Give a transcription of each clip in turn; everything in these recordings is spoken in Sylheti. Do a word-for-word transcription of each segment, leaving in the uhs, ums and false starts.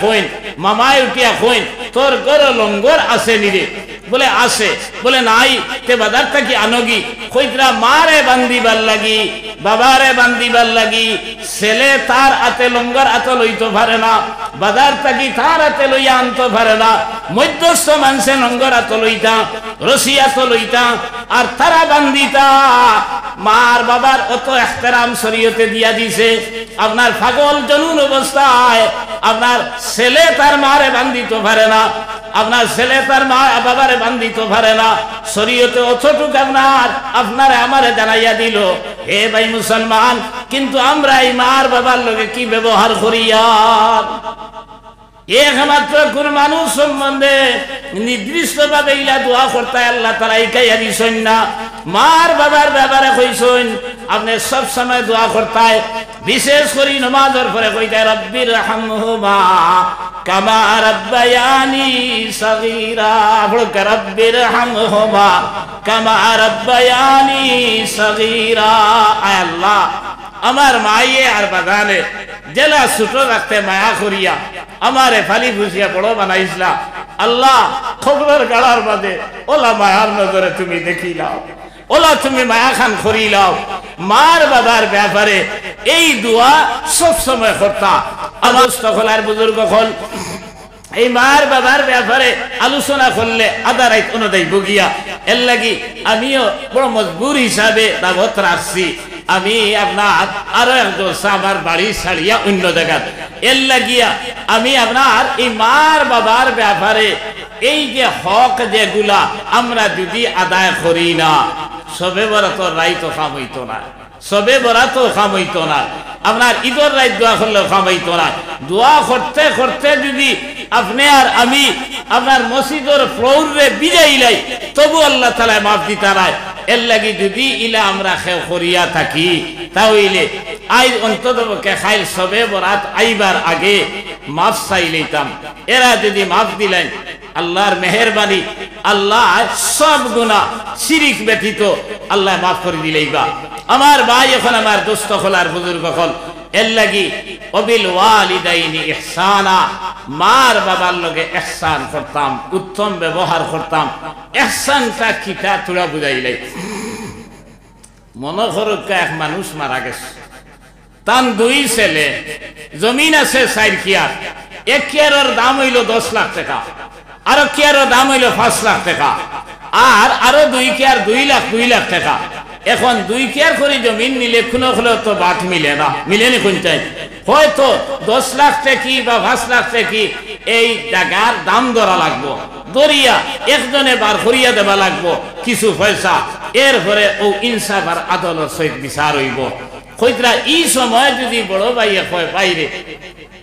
কইন, মামায় উঠিয়া কইন, "তোর ঘরো লঙ্গর আছে নি রে?" বলে, "আছে।" বলে, "নাই, তে বাজার থাকি আনোগি।" কইতরা, "মারে বান্দিবার লাগি, বাবারে বান্দিবার লাগি।" ছেলে তার আতে লঙ্গর আতো লইতো পারে না, বাজার থাকি তার আতে লইয়া আনতো পারে না। মধ্যস্থ মানষে লঙ্গর আতো লইতা, রশি আতো লইতা, আর তারা বান্দিতা। মার বাবার অত এহতেরাম শরীয়তে দিয়া দিছে। আপনার পাগল জনুন অবস্থায় আপনার ছেলে তার মারে বান্দিতো পারে না, আপনার ছেলে তার মা বাবারে বান্দিতো পারে না। শরীয়তে অতটুক আপনার, আপনারে আমারে জানাইয়া দিল, হে ভাই মুসলমান, কিন্তু আমরা এই মার বাবার লগে কি ব্যবহার করিয়ার? একমাত্র কোন মানুষ সম্বন্ধে নির্দিষ্টভাবে ইলা দোয়া করতায় আল্লাহ তাআলা ইকাইয়া দিছইন না। মার বাবার ব্যাপারে কইছইন, আপনে সব সময় দোয়া করতায়, বিশেষ করি নমাজর পরে কইতায়, "রব্বির হামহুমা কামা রাব্বায়ানি সগীরা।" পড়ুক্কা, "রব্বির হামহুমা কামা রাব্বায়ানি সগীরা।" আয় আল্লাহ, আমার মায়ে আর বাজানে যেলা ছোট রাখতে মায়া করিয়া আমারে ফালি ফুসিয়া বড় বানাইছলা, আল্লাহ, কবরর গাড়ার মাঝে ওলা মায়ার নজরে তুমি দেখিলাও, ওলা তুমি মায়া খান করিলাও। মার বাবার ব্যাপারে এই দোয়া সব সময় করতা। আমার দোস্ত অকল আর বুজুর্গ অকল, এই মার বাবার ব্যাপারে আলোচনা করলে আধা রাইত অনো যাইবো গিয়া। এর লাগি আমিও বড় মজবুর হিসাবে দাওয়াত রাখছি। আমি আপনার আরো এক জলসা আমার বাড়ি ছাড়িয়া অন্য জায়গাত। এর লাগিয়া আমি আপনার এই মার বাবার ব্যাপারে এই যে হক যেগুলা আমরা যদি আদায় করি না, শবে বরাতর রাইত কাম অইতো না। শবে বরাতও কাম অইতো না, আপনার ঈদর রাইত দোয়া করলেও কাম অইতো না। দোয়া করতে করতে যদি আপনে আর আমি আপনার মসজিদর floor রে ভিজাইলাই, তবু আল্লাহ তাআলায় মাফ দিতা নায়। এর লাগি যদি ইলা আমরা কেউ করিয়া থাকি, তা অইলে আইজ অন্তত পক্ষে কাইল শবে বরাত আইবার আগে মাফ চাইলাইতাম। এরা যদি মাফ দিলাইন, আল্লাহর মেহেরবানি, আল্লাহ সব গুনাহ শিরিক ব্যতীত আল্লাহ মাফ করি দিলাইবা। আমার ভাই অকল, আমার দোস্ত অকল আর বুজুর্গ অকল, এর লাগি ওয়াবিল ওয়ালিদাইনি ইহসানা, মার বাবার লগে ইহসান করতাম, উত্তম ব্যবহার করতাম। ইহসানটা কিতা থুড়া বুঝাইলাই। মনো করউক্কা এক মানুষ মারা গেছে, তান দুই ছেলে, জমিন আছে চাইর কিয়ার, এক কিয়ারর দাম অইলো দশ লাখ টেকা, আরো কিয়ারর দাম অইলো পাঁচ লাখ টেকা, আর আরো দুই কিয়ার দুই লাখ, দুই লাখ টেকা। এখন দুই কিয়ার করি জমিন নিলে কুনু অকলর তো বাট মিলে না, মিলে নি কুনটাইন? হয়তো দশ লাখ টেকি বা পাঁচ লাখ টেকি এই জাগার দাম ধরা লাগবো, ধরিয়া একজনে বার করিয়া দেবা লাগবো কিছু পয়সা, এরপরে অউ ইনসাফ আর আদলর সহিত বিচার অইবো। কইতরা, ই সময় যদি বড় ভাইয়ে কয়, "ভাইরে,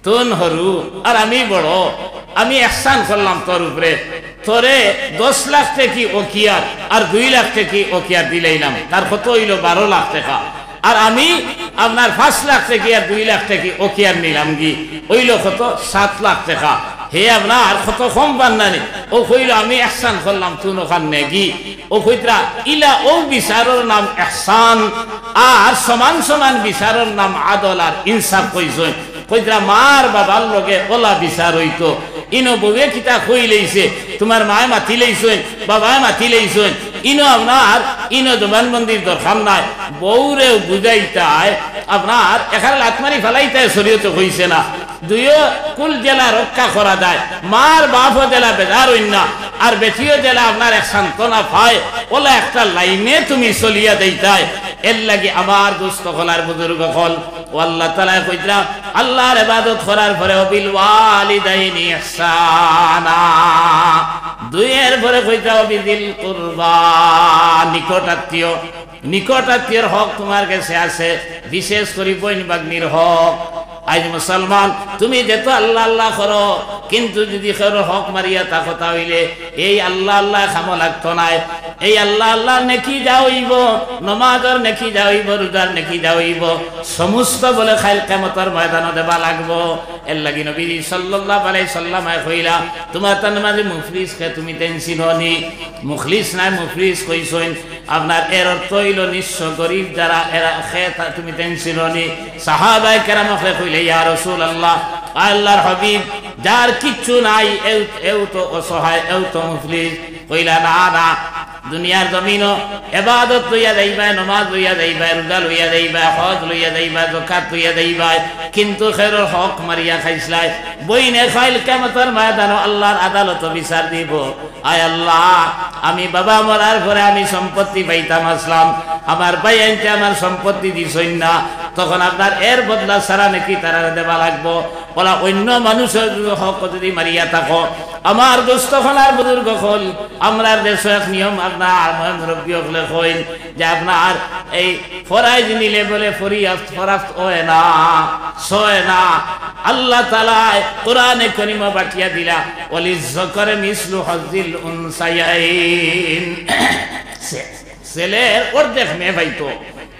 তুই হরু আর আমি বড়, আমি ইহসান করলাম তোর উপরে, তোরে দশ লাখ টেকি অখিয়ার আর দুই লাখ টেকি অখিয়ার দিলাইলাম, তার কত অইলো? বারো লাখ টেকা। আর আমি আপনার পাঁচ লাখ টেকি আর দুই লাখ টেকি অখিয়ার নিলাম গি, অইলো কত? সাত লাখ টেকা। হে আপনার কত কম পার না নি?" অউ কইলো, "আমি ইহসান করলাম, তুই অখান নেগি।" অউ কইতরা, ইলা অউ বিচারর নাম ইহসান, আর সমান সমান বিচারর নাম আদল আর ইনসাফ কইছইন। কইতরা, মার বাবার লগে অলা বিচার অইতো। ইনো বউয়ে কিতা কইলাইছে, তুমার মায়ে মাতিলাইছইন, বাবায় মাতিলাইছইন, ইনো আপনার, ইনো জবানবন্দির দরকার নাই। বউরেও বুঝাইতায়, আপনার এখানে লাত মারি ফালাইতায় শরীয়তে কইছে না। দুইও কুল যেলা রক্ষা করা যায়, মার বাপও যেলা বেজার অইন না, আর বেটিও যেলা আপনার এক সান্ত্বনা পায়, অলা একটা লাইনে তুমি চলিয়া দেইতায়। এর লাগি আমার দোস্ত অকল আর বুজুর্গ অকল, অউ আল্লাহ তাআলায় কইতরা, আল্লাহর ইবাদত করার পরে ওয়াবিল ওয়ালিদাইনি ইহসানা, দুইয়ের পরে কইতরা ওয়াবিদিল কুরবা, নিকট আত্মীয়, নিকট আত্মীয়র হক তুমার গেছে আছে, বিশেষ করি বইন ভাগ্নির হক। আইজ মুসলমান, তুমি যেতো আল্লাহ আল্লাহ করো, কিন্তু যদি কেউর হক মারিয়া থাকো, তা অইলে এই আল্লাহ আল্লাহ কামো লাগতো নায়। এই আল্লাহ আল্লাহর নেকি যা অইবো, নমাজর নেকি যা অইবো, রোজার নেকি যা অইবো, সমস্ত বলে কাইল কিয়ামতর ময়দানো দেবা লাগবো। এর লাগি নবীজি সাল্লাল্লাহু আলাইহি সাল্লামে কইলা, তুমার তান মাঝে মুফলিস কে তুমি তাইন চিনো নি? মুখলিস নায় মুফলিস কইছইন, আপনার এর অর্থ অইলো নিঃস্ব, গরিব যারা, এরা কে তা তুমি তাইন চিনো নি? সাহাবায়ে কেরাম অকলে কইলে, ইয়া রাসূলুল্লাহ, আল্লাহর হাবিব, যার কিচ্ছু নাই, এও, এও তো অসহায়, এও তো মুফলিস। কইলা, "না, না, দুনিয়ার জমিনও এবাদত লইয়া যাইবায়, নমাজ লইয়া যাইবায়, রোজা লইয়া যাইবায়, হজ লইয়া যাইবায়, জকাত লইয়া যাইবায়, কিন্তু খেরর হক মারিয়া খাইছলায়।" বইনে কাইল কিয়ামতর ময়দানো আল্লার আদালতো বিচার দিবো। আয় আল্লা, আমি বাবা মরার পরে আমি সম্পত্তি পাইতাম আছলাম, আমার ভাইয়াইন্তে আমার সম্পত্তি দিছইন না, তখন আপনার এর বদলা ছাড়া নাকি তারারে দেওয়া লাগবো। অলা অইন্য মানুষর হক যুদি মারিয়া থাকো, আমার দোস্ত অকল আর বুজুর্গ অকল, আমরার দেশো এক নিয়ম আপনার ময় মুরব্বি অকলে কইন যে আপনার এই ফরাইজ নিলে বুলে ফরিয়াদ ফরাফত অয় না, সয় না। আল্লা তাআলায় কোরআনে করিমো বাটিয়া দিলা, "ওয়ালিজ-জাকারি মিসলু হাজ্জিল উনসায়াইন।" ছে-, ছেলের অর্ধেক মেয়ে পাইতো।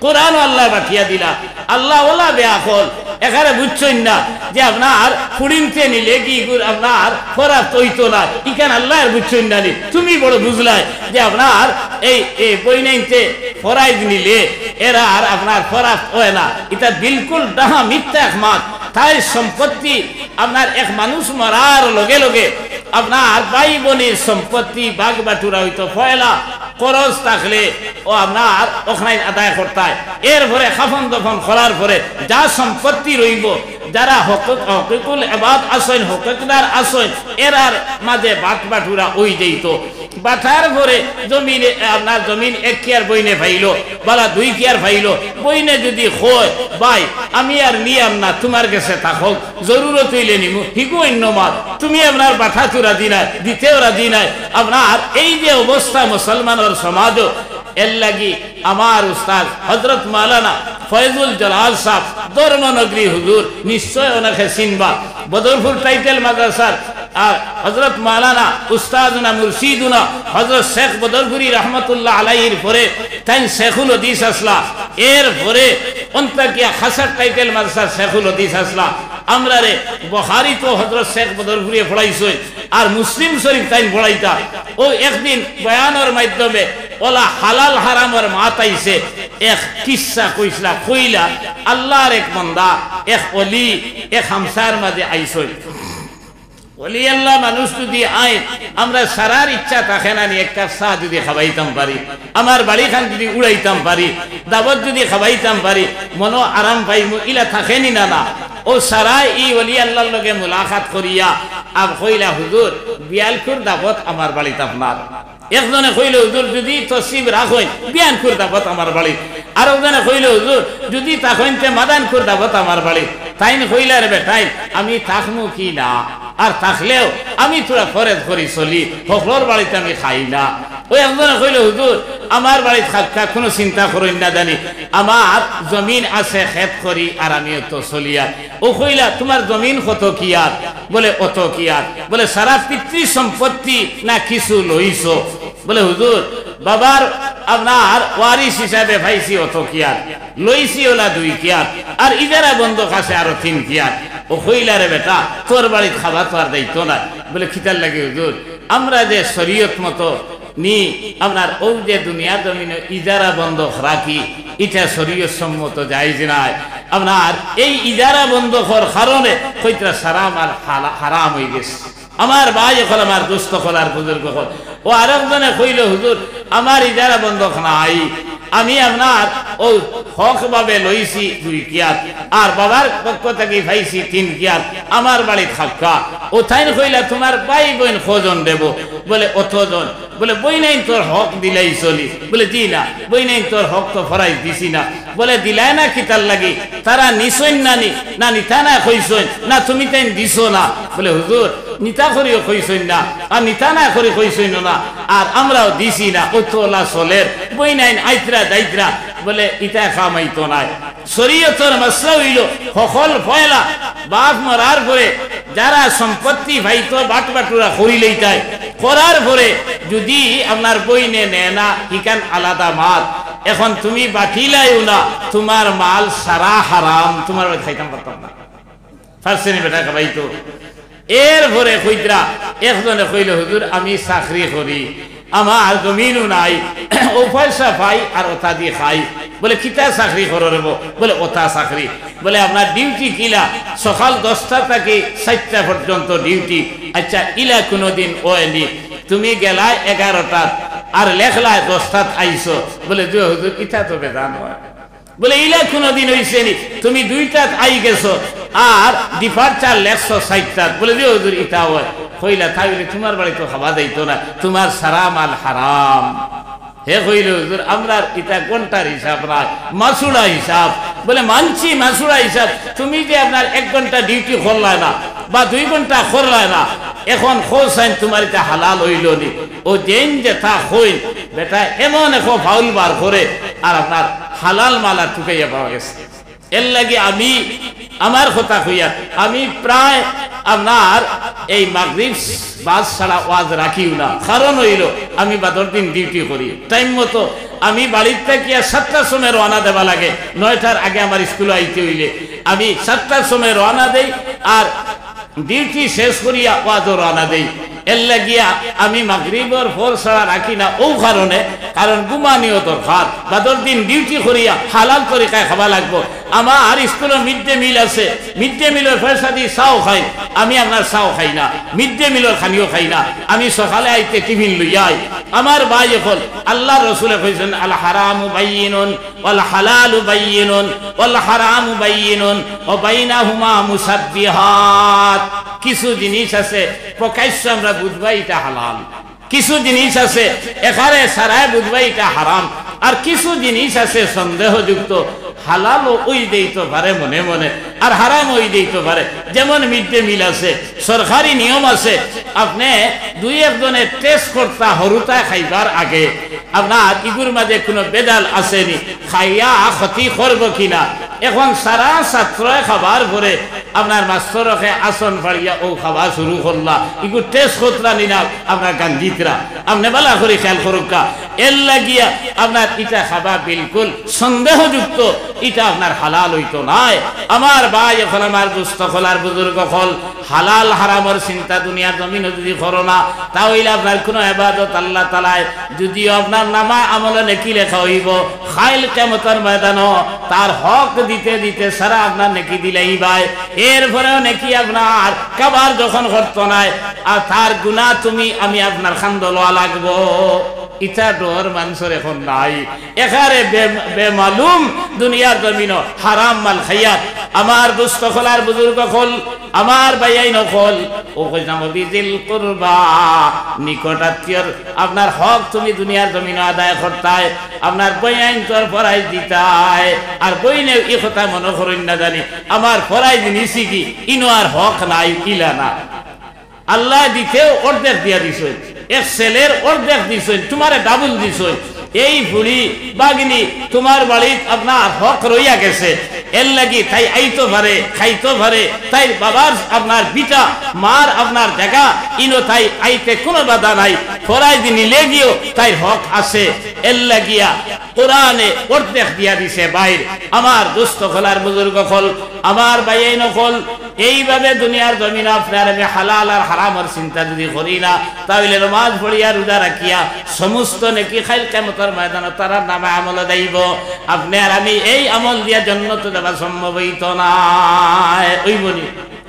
কোরআনও আল্লায় বাটিয়া দিলা। আল্লা অলা বেআকল, এখানে বুঝছইন না যে আপনার ফুড়িন্তে নিলে কি গুর আপনার ফরাফত অইতো না, ইখান আল্লায় আর বুঝছইন না নি। তুমি বড় বুঝলায় যে আপনার এই, এই বইনাইন্তে ফরাইজ নিলে এরার আপনার ফরাফত অয় না। ইটা বিলকুল ডাহা মিথ্যা এক মাত। তাইর সম্পত্তি আপনার এক মানুষ মরার লগে লগে আপনার ভাই বইনর সম্পত্তি ভাগ বাটুরা অইতো পয়লা খরচ থাকলে ও আপনার অখানাইন আদায় করতায়। এরপরে কাফন দফন করার পরে যা সম্পত্তি রইবো, যারা হকুক-, হকুকুল এবাদ আছইন, হকদার আছইন, এরার মাঝে ভাগ বাটুরা অই যাইতো। বাটার পরে জমিনে, আপনার জমিন এক কিয়ার বইনে পাইলো, বালা দুই কিয়ার পাইলো, বইনে যুদি কয়, "ভাই, আমি আর নিয়াম না, তুমার গেছে থাকউক, জরুরত অইলে নিমু", হিগু অইন্য মাত। তুমি আপনার বাটাত রাজি নায়, দিতেও রাজি নায়। আপনার এই যে অবস্থা মুসলমানর সমাজো, এর লাগি আমার উস্তাদ হযরত মাওলানা ফয়জুল জালাল সাব, ধর্মনগরী হুজুর, নিশ্চয় অনেকে চিনবা, বদরপুর টাইটেল মাদ্রাসার আর হযরত মাওলানা উস্তাদুনা মুর্শিদুনা হযরত শেখ বদরপুরী রহমতুল্লাহ আলাইহির পরে তাইন শেখুল হাদিস আছলা। এরপরে অন্তাকিয়া খাসার টাইটেল মাদ্রাসার শেখুল হাদিস আছলা। আমরারে বুখারী তো হযরত শেখ বদরপুরীয়ে পড়াইছইন, আর মুসলিম শরীফ তাইন পড়াইতা। অউ একদিন বয়ানর মাধ্যমে অলা হালাল হারামর মাত আইছে, এক কিচ্ছা কইছলা, কইলা, আল্লার এক বান্দা, এক অলি, এক হামসার মাঝে আইছইন। অলি আল্লা মানুষ যুদি আইন, আমরা সারার ইচ্ছা থাকে না নি, এক কাপ চা যুদি খাবাইতাম পারি, আমার বাড়িখান যুদি উড়াইতাম পারি, দাওয়াত যুদি খাবাইতাম পারি, মনো আরাম পাইমু, ইলা থাকে নি না, না? অউ সারায় ই অলি আল্লার লগে মুলাকাত করিয়া আর কইলা, "হুজুর, বিয়ালকুর দাওয়াত আমার বাড়িত আপনার।" একজনে কইলো, "হুজুর, যুদি তসিব রাখইন, বিয়ানকুর দাওয়াত আমার বাড়িত।" আরকজনে কইলো, "হুজুর, যুদি থাকইন তে মাদানকুর দাওয়াত আমার বাড়িত।" তাইন কইলা, "রে বেটাইন, আমি থাকমু কি না, আর থাকলেও আমি থুড়া ফরেজ করি চলি, হকলর বাড়িত আমি খাই না।" অউ একজনে কইলো, "হুজুর, আমার বাড়িত খাউক্কা, কুনু চিন্তা করইন না জানি, আমার জমিন আছে, খেত করি, আর আমি অতো চলিয়ার।" অউ কইলা, "তুমার জমিন কত কিয়ার?" বলে, "অত কিয়ার।" বলে, "সারা পিতৃ সম্পত্তি না কিছু লইছো?" বলে, "হুজুর, বাবার আপনার ওয়ারিশ হিসাবে পাইছি অত কিয়ার, লইছি অলা দুই কিয়ার, আর ইজারা বন্ধক আছে আরো তিন কিয়ার।" অউ কইলা, "রে বেটা, তোর বাড়িত খাবার তো আর যাইতো না।" বলে, "কিতার লাগি হুজুর?" আমরা যে শরীয়ত মতো নি, আপনার অউ যে দুনিয়ার জমিনো ইজারা বন্ধক রাখি, ইটা শরীয়ত সম্মত জায়েজ নায়। আপনার এই ইজারা বন্ধকর কারণে কইতরা সারা মাল হালা-, হারাম অইগেছে। আমার ভাই অকল, আমার দোস্ত অকল আর বুজুর্গ অকল। অউ আরকজনে কইলো, "হুজুর, আমার ইজারা বন্ধক নাই, আমি আপনার অউ হক ভাবে লইছি দুই কিয়ার, আর বাবার পক্ষ থাকি পাইছি তিন কিয়ার, আমার বাড়িত খাউক্কা।" অউ তাইন কইলা, "তুমার ভাই বইন কয়জন রে বা?" বলে, "অতজন।" বলে, "বইনাইন্তর হক দিলাইছো নি?" বলে, "জি না, বইনাইন্তর হক তো ফরাইজ দিছি না।" বলে, "দিলায় না কিতার লাগি? তারা নিছইন না নি, না নিতা নায় কইছইন, না তুমি তাইন দিছো না?" বলে, "হুজুর, নিতা করিও কইছইন না, আর নিতা নায় করি কইছইন না, আর আমরাও দিছি না, অউ তো অলা চলের, বইনাইন আইতরা যাইতরা।" বলে, "ইতা কাম অইতো নায়।" শরীয়তর মাসলা অইলো, হকল পয়লা বাপ মরার পরে যারা সম্পত্তি পাইতো বাটবাটুরা করিলাইতায়, করার পরে যুদি আপনার বইনে নেয় না, হিখান আলাদা মাত। এখন তুমি বাটিলাইও না, তুমার মাল সারা হারাম, তুমার বাড়িত খাইতাম পারতাম না। পারছে নি বেটা খাবাইতো? এরপরে কইতরা, একজনে কইলো, "হুজুর, আমি চাকরি করি, আমার জমিনও নাই, অউ পয়সা পাই আর অতা দি খাই।" বলে, "কিতা চাকরি করো রে বা?" বলে, "অতা চাকরি।" বলে, "আপনার ডিউটি কিলা?" "সকাল দশটা থাকি চাইরটা পর্যন্ত ডিউটি।" "আচ্ছা, ইলা কুনুদিন অয়নি, তুমি গেলায় এগারোটাত আর লেখলায় দশটাত আইছো?" বলে, "জি হুজুর, ইতা তো বেজান অয়।" বলে, "ইলা কুনুদিন অইছে নি? তুমি দুইটাত আই গেছো আর ডিপার্চার লেখছো চাইরটাত।" বলে, "জি হুজুর, ইতা অয়।" কইলা, "তাইলে তুমার বাড়ি তো খাওয়া যাইতো না, তুমার সারা মাল হারাম।" হে কইল, "হুজুর, আমরার ইতা ঘন্টার হিসাব নায়, মাসুড়া হিসাব।" বলে, "মানছি মাসুড়া হিসাব, তুমি যে আপনার এক ঘন্টা ডিউটি করলায় না বা দুই ঘন্টা করলায় না, এখন কও চাইন তুমার ইতা হালাল অইলো নি?" ও যেইন যেতা কইন, বেটা এমন এক ফাউল বার করে, আর আপনার হালাল মাল আর টুকাইয়া পাওয়া গেছে। এর লাগি আমি আমার কথা কইয়া, আমি প্রায় আপনার এই মাগরিব বাদ ছাড়া ওয়াজ রাখিও না। কারণ অইলো, আমি বাদর দিন ডিউটি করি, টাইম মতো আমি বাড়ির থাকিয়া সাতটার সময় রওনা দেওয়া লাগে, নয়টার আগে আমার স্কুলো আইতে অইলে আমি সাতটার সময় রওনা দেই, আর ডিউটি শেষ করিয়া ওয়াজো রওনা দেই। এর লাগিয়া আমি মাগরিবর পর ছাড়া রাখি না, অউ কারণে, কারণ ঘুমানিও দরকার। বাদর দিন ডিউটি করিয়া হালাল তরিকায় খাওয়া লাগবো। আমার স্কুলো মিড ডে মিল আছে, মিড ডে মিলর পয়সা দি চাও খাই, আমি আপনার চাও খাই না, মিড ডে মিলর খানিও খাই না। আমি সকালে আইতে টিফিন লইয়া আই। আমার ভাই অকল, আল্লার রসুলে কইছইন, "আল হারামু বাইয়িনুন ওয়াল হালালু বাইয়িনুন ওয়াল হারামু বাইয়িনুন ওয়া বাইনাহুমা মুসাব্বিহাত।" কিছু জিনিস আছে প্রকাশ্য আমরা বুঝবায় ইটা হালাল, কিছু জিনিস আছে একেবারে সারায় বুঝবায় ইটা হারাম, আর কিছু জিনিস আছে সন্দেহযুক্ত, হালালও অই যাইতো পারে মনে মনে, আর হারামও অই যাইতো পারে। যেমন মিড ডে মিল আছে, সরকারি নিয়ম আছে, আপনে দুই একজনে টেস্ট করতা হুরুতায় খাইবার আগে, আপনার ইগুর মাঝে কুনু ভেজাল আছে নি, খাইয়া ক্ষতি করবো কিনা। এখন সারা ছাত্রয় খাবার পরে আপনার মাস্টর অকে আসন ফাড়িয়া অউ খাওয়া শুরু করলা, ইগু টেস্ট করতরা নি না আপনার গাঞ্জিতরা, আপনে ভালা করি খেয়াল করউক্কা। এর লাগিয়া আপনার ইটা খাওয়া বিলকুল সন্দেহযুক্ত, ইটা আপনার হালাল অইতো নায়। আমার ভাই অকল, আমার দোস্ত অকল, আর বুজুর্গ অকল, হালাল হারামর চিন্তা দুনিয়ার জমিনো যুদি করো না, তা অইলে আপনার কুনু এবাদত আল্লাহ তাআলায় যুদিও আপনার নামায় আমলো নেকি লেখা অইবো, কাইল কিয়ামতর ময়দানো তার হক দিতে দিতে সারা আপনার নেকি দিলাইবায়। এরপরেও নেকি আপনার কাবার যখন করতো নায়, আর তার গুনা তুমি আমি আপনার কান্দো লওয়া লাগবো। ইটা ডর মানষর এখন নাই। একেবারে বে-, বেমালুম দুনিয়ার জমিনো হারাম মাল খাইয়ার। আমার দোস্ত অকল আর বুজুর্গ অকল, আমার ভাইয়াইন অকল, অউ কইছলাম, "ওয়াবিজিল কুরবা", নিকট আত্মীয়র আপনার হক তুমি দুনিয়ার জমিনো আদায় করতায়, আপনার ভাইয়াইনতর ফরাইজ দিতায়। আর বইনেও ই কথা মনো করইন না জানি, আমার ফরাইজ নিছি গি, ইনো আর হক নাই, ইলা না। আল্লায় দিতেও অর্ধেক দিয়া দিছইন, এক ছেলের অর্ধেক দিছইন, তুমারে ডাবল দিছইন। এই ফুড়ি বাগিনি তুমার বাড়িত আপনার হক রইয়া গেছে, এর লাগি তাই আইতো পারে, খাইতো পারে, তাইর বাবার আপনার ভিটা, মার আপনার জাগা, ইনো তাই আইতে কুনু বাধা নাই। ফরাইজ নিলে গিও তাইর হক আছে। এর লাগিয়া কোরআনে অর্ধেক দিয়া দিছে বাইর। আমার দোস্ত অকল আর বুজুর্গ অকল, আমার ভাইয়াইন অকল, এইভাবে দুনিয়ার জমিনো আপনার আমি হালাল আর হারামর চিন্তা যুদি করি না, তা অইলে নমাজ পড়িয়া, রোজা রাখিয়া সমস্ত নেকি কাইল কিয়ামতর ময়দানো তারার নামায় আমলো যাইবো। আপনে আর আমি এই আমল দিয়া জন্নতো যাওয়া সম্ভব অইতো নায়, অইবো নি?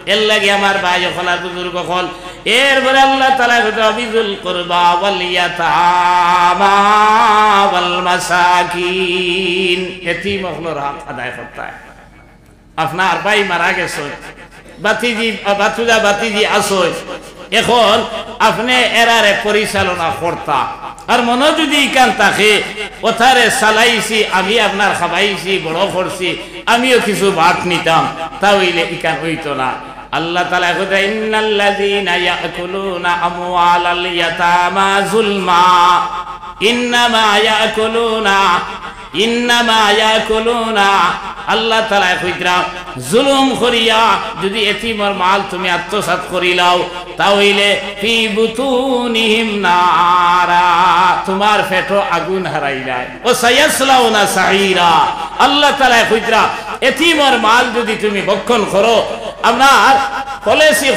এর লাগি আমার ভাই অকল আর বুজুর্গ অকল, এরপরে আল্লাহ তাআলায় কইতা, "ওয়াবিজিল কুরবা ওয়াল ইয়াতামা ওয়াল মাসাকিন।" এতিম অকলর হক আদায় করতায়। আপনার ভাই মারা গেছে, ভাতিজি, ভাতিজা ভাতিজি আছে, এখন আপনে এরারে পরিচালনা করতা, আর মনো যুদি ইখান থাকে, "অতারে চালাইছি, আমি আপনার খাবাইছি, বড় করছি, আমিও কিছু বাট নিতাম", তা অইলে ইখান অইতো না। আল্লাহ তাআলায় কইতা, "ইন্নাল্লাযীনা ইয়াকুলুনা আমওয়ালাল ইয়াতামা যুলমা, ইন্নামা ইয়াকুলুনা, ইন্নামা ইয়াকুলুনা।" আল্লাহ তাআলায় কইতরা, জুলুম করিয়া যুদি এতিমর মাল তুমি আত্মসাৎ করিলাও, তা অইলে ফি বুতুনিহিম নারা, তুমার পেটো আগুন হারাইলায়। ওয়া সায়াসলাউনা সাঈরা। আল্লাহ তাআলায় কইতরা, এতিমর মাল যুদি তুমি ভক্ষণ করো, আপনার পলিসি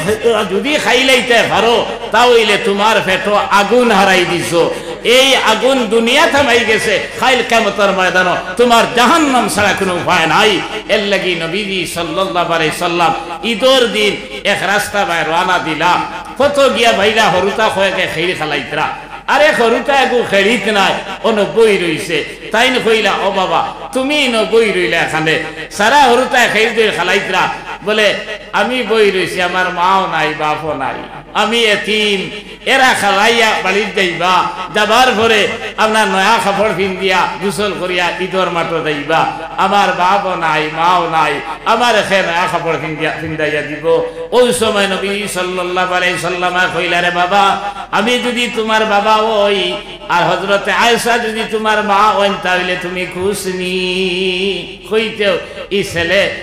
যুদি খাইলাইতে পারো, তা অইলে তুমার পেটো আগুন হারাই দিছো। এই আগুন দুনিয়াত হামাই গেছে, কাইল কিয়ামতর ময়দানো তুমার জাহান্নাম ছাড়া কুনু উপায় নাই। এরলাগি নবীজি সাল্লাল্লাহু আলাইহি সাল্লাম ইদর দিন এক রাস্তা বায় রওয়ানা দিলা। পথো গিয়া পাইলা হুরুতা কয়েকে খেইর খালাইতরা। আরে হুরুতা এগু খেইরিত নায়, অনো বই রইছে। তাইন কইলা, "ও বাবা, তুমি ইনো বই রইলা কেনে? সারা হুরুতায় খেইর দইর খালাইতরা।" বলে, "আমি বই রইছি, আমার মাও নাই, বাপও নাই, আমি এতিম।" এরা খালাইয়া বাড়িত যাইবা, যাবার পরে আপনার নয়া কাপড় ফিন্দিয়া, গোসল করিয়া ইদর মাঠো যাইবা। আমার বাপও নাই, মাও নাই, আমারে কে নয়া কাপড় ফিন্দিয়া, ফিন্দাইয়া দিবো? অউ সময় নবী সাল্লাল্লাহু আলাইহি সাল্লামে কইলা, "রে বাবা, আমি যুদি তুমার বাবা অই, আর হযরতে আয়েশা যুদি তুমার মা অইন, তা অইলে তুমি খুশ নি?" কইতেউ ই ছেলে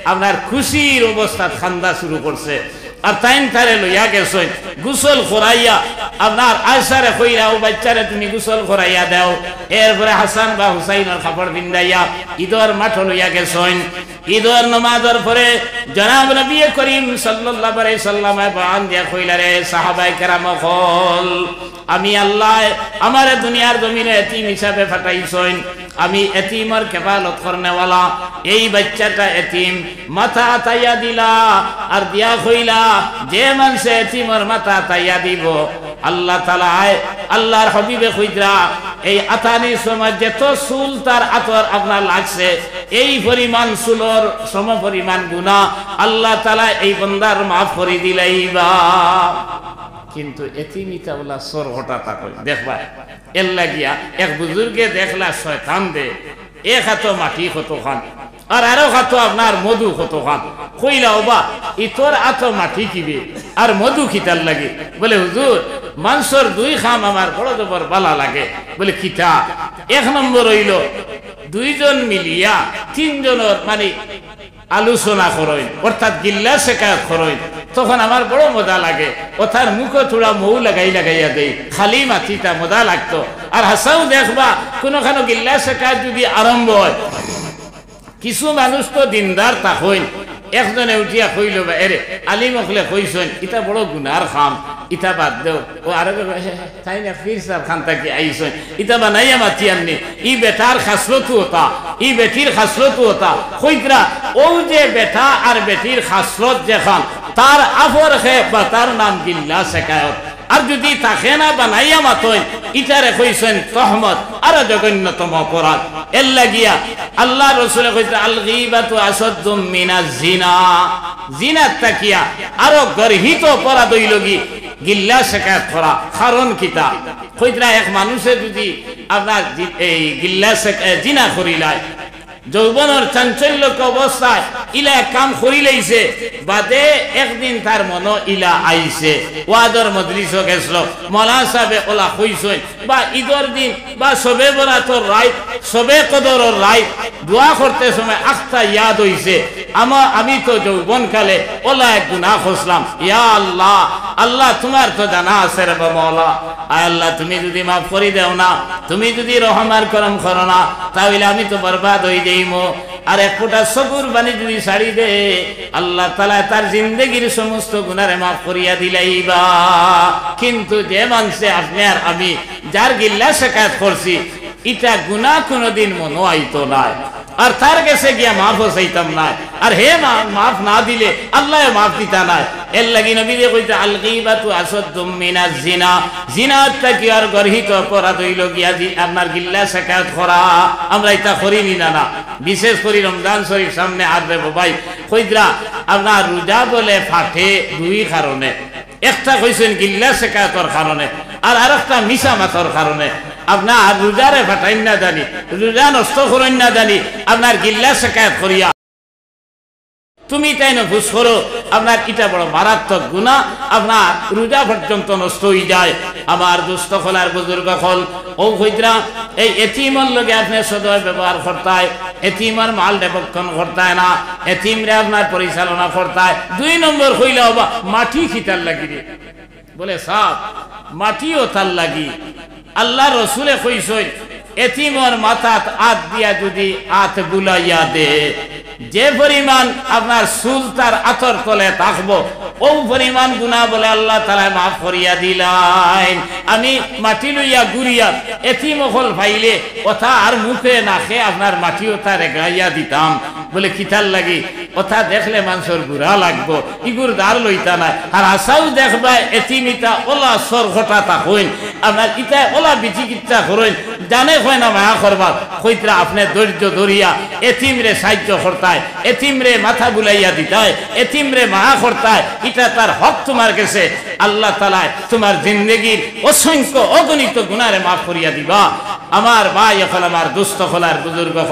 আপনার খুশির অবস্থাত কান্দা শুরু করছে। আর তাইন তারে লইয়া গেছইন, গোসল করাইয়া আপনার আয়েশারে কইলা, "ও বাইচ্চারে তুমি গোসল করাইয়া দেও।" এরপরে হাসান বা হুসাইনর কাপড় ফিন্দাইয়া ইদর মাঠো লইয়া গেছইন। ইদর নমাজর পরে জনাব নবী করিম সাল্লাল্লাহু আলাইহি সাল্লামে বয়ান দিয়া কইলা, "রে সাহাবায়ে কেরাম অকল, আমি আল্লায় আমারে দুনিয়ার জমিনো এতিম হিসাবে পাঠাইছইন, আমি এতিমর কেফালত করনেওয়ালা।" এই বাইচ্চাটা এতিম, মাথা আতাইয়া দিলা, আর দিয়া কইলা, "যে মানষে এতিমর মাথা আতাইয়া দিবো, আল্লাহ তাআলায়, আল্লাহর হাবিবে কইতরা, এই আতানির সময় যত চুল তার আতর আপনার লাগছে, এই পরিমাণ চুলর সমপরিমাণ গুনা আল্লাহ তাআলায় এই বন্দার মাফ করি দিলাইবা।" কিন্তু এতিম ইতা অলা চোর হঠাৎ কই দেখবা। এরলাগিয়া এক বুজুর্গে দেখলা শয়তান দে, এক আতো মাটি কতখান, আর আরো আতো আপনার মধু কতখান। কইলা, "ওবা, ইতর আতো মাটি কিবে, আর মধু কিতার লাগি?" বলে, "হুজুর, মানষর দুই কাম আমার বড় জবর বালা লাগে।" বলে, "কিতা?" "এক নম্বর অইলো, দুইজন মিলিয়া তিনজনর মানে আলোচনা করইন, অর্থাৎ গিল্লা শেকায়ত করইন, তখন আমার বড় মজা লাগে। অতার মুখো থুড়া মৌ লাগাই লাগাইয়া দেই, খালি মাতিতা মজা লাগতো। আর হাছাউ দেখবা, কুনুখানো গিল্লা শেকায়ত যুদি আরম্ভ অয়, কিছু মানুষ তো দিনদার থাকইন, একজনে উঠিয়া কইলো, 'বা এরে, আলিম অকলে কইছইন, ইতা বড় গুনার কাম, ইতা বাদ দেও।' ও আরো কইবো, 'হে, হে, তাইন এক পীর সাব খান থাকি আইছইন, ইতা বানাইয়া মাতিয়ার নি, ই বেটার খাসলতউ অতা, ই বেটির খাসলতউ অতা।' কইতরা, অউ যে বেটা আর বেটির খাসলত যেখান, তার আফর খেপ বা তার নাম গিল্লা শেকায়ত। আর যুদি থাকে না বানাইয়া মাতইন, ইটারে কইছইন তহমত, আরো জঘন্যতম অপরাধ। এরলাগিয়া আল্লার রসুলে কইতরা, "আল গীবাতু আশাদ্দু মিনাজ জিনা।" জিনার থাকিয়া আরো গর্হিত অপরাধ অইলো গি গিল্লা শেকায়ত করা। কারণ কিতা? কইতরা, এক মানুষে যুদি আপনার জি-, এই গিল্লা শেক-, এ, জিনা করিলায়, যৌবনর চাঞ্চল্যক অবস্থায় ইলা এক কাম করিলাইছে, বাদে একদিন তার মনো ইলা আইছে, ওয়াজর মজলিসো গেছলো, মৌলানা সাবে অলা কইছইন, বা ইদর দিন, বা শবে বরাতর রাইত, শবে কদরর রাইত, দোয়া করতে সময় আখতা ইয়াদ অইছে, আমা-, আমি তো যৌবনকালে অলা এক গুনা করছলাম। ইয়া আল্লাহ, আল্লাহ তুমার তো জানা আছে রে বা মৌলা। আয় আল্লাহ, তুমি যুদি মাফ করি দেও না, তুমি যুদি রহম আর করম করো না, তা অইলে আমি তো বরবাদ অই যাইমু। আর এক ফুটা চকুর পানি যুদি ছাড়ি দে, আল্লাহ তাআলায় তার জিন্দেগির সমস্ত গুনারে মাফ করিয়া দিলাইবা। কিন্তু যে মানষে আপনে আর আমি যার গিল্লা শেকায়ত করছি, ইটা গুনা কুনুদিন মনো আইতো নায়। আর তার গেছে গিয়া মাফও চাইতাম নায়। আর হে মা-, মাফ না দিলে আল্লায় মাফ দিতা নায়। এরলাগি নবীয়ে কইতা, "আল গীবাতু আশাদ্দু মিনাজ জিনা।" জিনার থাকিও আর গর্হিত অপরাধ অইলো গিয়া জি-, আপনার গিল্লা শেকায়ত করা। আমরা ইতা করি নি না, না? বিশেষ করি রমজান শরিফ সামনে আর রে বাবাই, কইতরা আপনার রোজা বলে ফাটে দুই কারণে। একটা কইছইন গিল্লা শেকায়তর কারণে, আর আরেকটা মিছা মাতর কারণে। আপনার রোজারে ফাটাইন না জানি, রোজা নষ্ট করইন না জানি, আপনার গিল্লা শেকায়ত করিয়া। তুমি তাইন বুঝ করো, আপনার ইটা বড় মারাত্মক গুনা, আপনার রোজা পর্যন্ত নষ্ট অই যায়। আমার দোস্ত অকল আর বুজুর্গ অকল, অউ কইতরা, এই এতিমর লগে আপনে সদয় ব্যবহার করতায়, এতিমর মাল দেবক্ষণ করতায় না, এতিমরে আপনার পরিচালনা করতায়। দুই নম্বর কইলা, ওবা, মাটি কিতার লাগি রে? বলে, সাব, মাটিও তার লাগি। আল্লার রসুলে কইছইন, এতিমর মাথাত আত দিয়া যুদি আত বুলাইয়া দে, যে পরিমাণ আপনার চুল তার আতর তলে থাকবো, অউ পরিমাণ গুনা বলে আল্লাহ তাআলায় মাফ করিয়া দিলাইন। আমি মাটি লইয়া ঘুরিয়ার, এতিম অকল পাইলে অতার মুখে নাকে আপনার মাটি অতা রেগাইয়া দিতাম। বলে, "কিতার লাগি?" "অতা দেখলে মানষর বুরা লাগবো, ইগুর ধার লইতা নায়।" আর হাছাউ দেখবায়, এতিম ইতা অলা সরখটা থাকইন, আপনার ইতায় অলা বিচিকিচ্ছা করইন, জানে কয় না মায়া করবার, কইতরা আপনে ধৈর্য ধরিয়া এতিমরে সাহায্য করতায়, এতিমরে মাথা বুলাইয়া দিতায়, এতিমরে মায়া করতায়, ইটা তার হক তুমার গেছে। আল্লাহ তাআলায় তুমার জিন্দেগির অসংখ্য অগণিত গুনারে মাফ করিয়া দিবা। আমার ভাই অকল, আমার দোস্ত অকল, আর বুজুর্গ অকল,